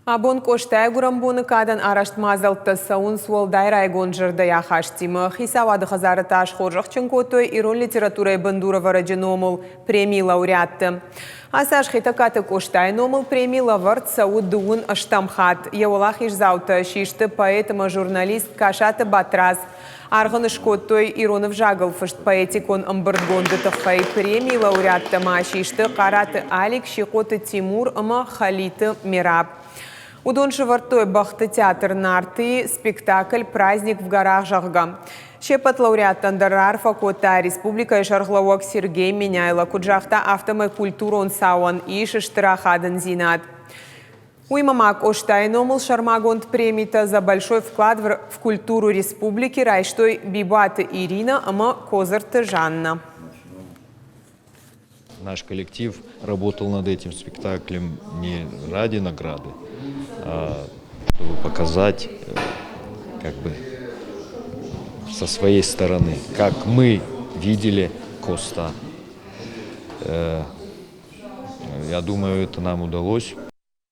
Абон Къостайы гуырӕнбоны кадӕн арӕзт мадзӕлттӕ цӕуынц уӕлдай райгонд зӕрдӕйы ахастимӕ. Хицауады хӕдзары та схорзӕхджын кодтой ирон литературӕйы бындурӕвӕрӕджы номыл премийы лауреатты. Ацы аз Хетӕгкаты Къостайы номыл преми лӕвӕрд цӕуы дыууын ӕстӕм хатт. Йӕ уӕлахиздзаутӕ систы поэт ӕмӕ журналист Касаты Батрадз. Аргъ ын скодтой ирон ӕвзагыл фыст поэтикон ӕмбырдгонды тыххӕй. Премийы лауреаттӕ ма систы Хъараты Алик, Сихъоты Тимур ӕмӕ Халиты Мераб. Уыдон сӕвӕрдтой бӕхты театр Нарты-йы спектакль «Праздник в горах», зӕгъгӕ. Се ппӕт лауреаттӕн дӕр раарфӕ кодта республикӕйы сӕргълӕууӕг Сергей Меняйло. Куыд загъта, афтӕмӕй культурон цауӕн ис стыр ахадындзинад. Уыимӕ ма Къостайы номыл сӕрмагонд премитӕ «За большой вклад в культуру республики» райстой Бибуаты Иринӕ ӕмӕ Козырты Жаннӕ. Наш коллектив работал над этим спектаклем не ради награды, а чтобы показать как бы со своей стороны, как мы видели Коста. Я думаю, это нам удалось.